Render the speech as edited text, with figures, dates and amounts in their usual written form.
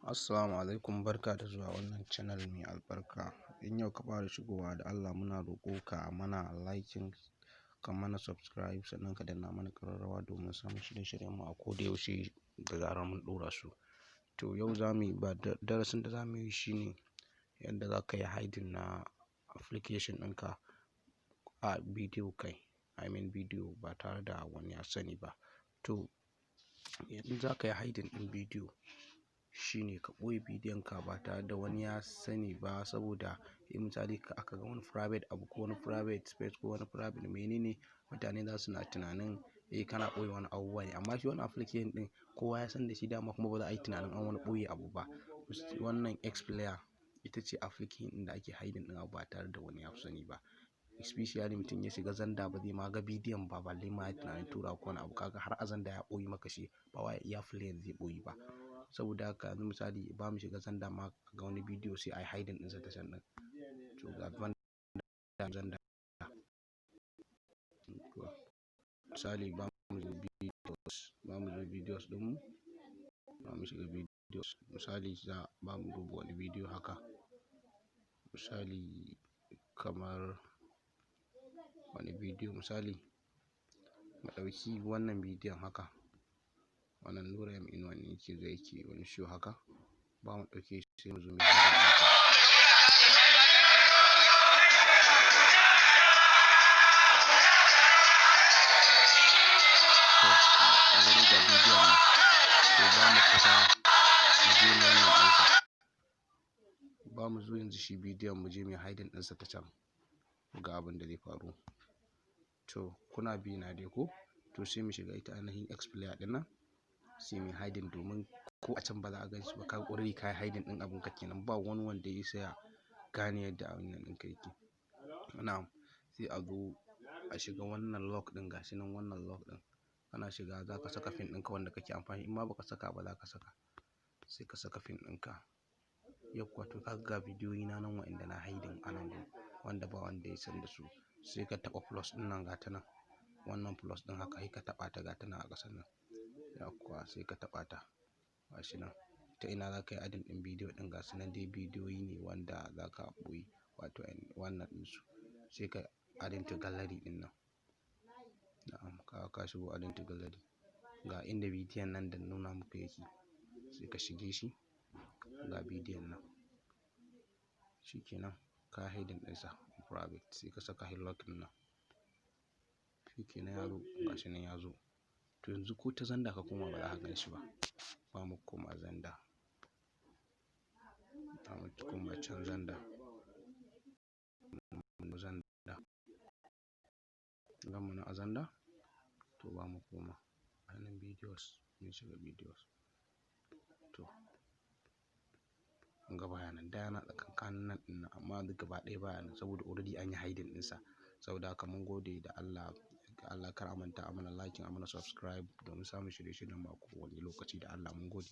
Assalamu alaikum, barka da zuwa wannan channel mai albarka. In yau ka fara shigowa, da Allah muna roƙo ka mana liking, ka mana subscribe, sannan ka danna mana ƙararrawa domin samun shirye-shiryen mu a koda yaushe da zarar mun ɗora su. To, yau za mu yi ba darasin da za mu yi shine yadda za ka yi hiding na application ɗinka a bidiyo kai, I mean bidiyo, ba tare da wani ya sani ba. To, in za ka yi hiding ɗin bidiyo shine ka ɓoye bidiyon ka ba tare da wani ya sani ba, saboda in misali aka ga wani private abu ko wani private space ko wani private menene, mutane za su na tunanin eh, kana ɓoye wani abubuwa ne. Amma shi wannan application ɗin kowa ya san da shi dama, kuma ba za a yi tunanin an wani ɓoye abu ba. Wannan X Player ita ce application ɗin da ake hiding ɗin abu ba tare da wani ya sani ba. Especially mutum ya shiga Xender, ba zai ma ga bidiyon ba, balle ma ya tunanin tura ko wani abu. Kaga har a Xender ya ɓoye maka shi, ba wai iya player zai ɓoye ba. Saboda haka yanzu misali ba mu shiga Xender ma ga wani bidiyo, sai a yi hiding ɗinsa ta can ɗin. To, ga Xender. To, misali ba mu zo videos, ba mu zo videos ɗinmu, ba mu shiga videos. Misali za ba mu duba wani bidiyo haka. Misali kamar wani bidiyo, misali mu ɗauki wannan bidiyon haka. Wannan Nura M Inuwa ne yake zai yake wani show haka. Ba mu ɗauke shi, sai mu zo mu yi hiding ɗinsa. To, kun ga dai ga bidiyon nan. To, ba mu fita mu je mu wannan ɗinsa. Ba mu zo yanzu shi bidiyon mu je mu yi hiding ɗinsa ta can. Mu ga abin da zai faru. To, kuna bi na dai ko? To, sai mu shiga ita ainihin X Player ɗin nan. Sai mu yi hiding domin ko a can ba za a gan shi ba. Ka already ka yi hiding ɗin abun ka kenan. Ba wani wanda ya isa ya gane yadda abun nan ɗinka yake. Na'am, sai a zo a shiga wannan lock ɗin, gashi nan wannan lock ɗin. Kana shiga za ka saka pin ɗinka wanda kake amfani. In ma ba ka saka ba, za ka saka. Sai ka saka pin ɗinka. Yauwa, to ka ga bidiyoyi na nan wa'inda na hiding a nan gun wanda ba wanda ya san da su. Sai ka taɓa plus ɗin nan, gata nan. Wannan plus ɗin haka, sai ka taɓa ta, gata nan a ƙasan nan. Yauwa, sai ka taɓa ta. Gashi nan. Ta ina za ka yi adding ɗin bidiyo ɗin? Gasu nan dai, bidiyoyi ne wanda za ka ɓoye, wato wannan ɗinsu. Sai ka adding to gallery ɗin nan. Na'am, ka shigo adding to gallery. Ga inda bidiyon nan da na nuna muku yake. Sai ka shige shi. Ga bidiyon nan. Shi kenan ka hiding ɗinsa private, sai ka saka lock ɗin nan. Shi kenan ya zo, gashi nan ya zo. To, yanzu ko ta Xender ka koma, ba za ka gan shi ba. Ba mu koma Xender. Ba mu koma can Xender. Xender. Gan mu nan a Xender? To, ba mu koma. Ainihin videos, mun shiga videos. To, kun ga baya nan. Da yana tsakankanin nan ɗin nan, amma yanzu gaba ɗaya baya nan saboda already an yi hiding ɗinsa. Saboda haka mun gode da Allah, Allah kar a manta a mana liking, a mana subscribe domin samun shirye-shiryen mu a kowane lokaci, da Allah mun gode.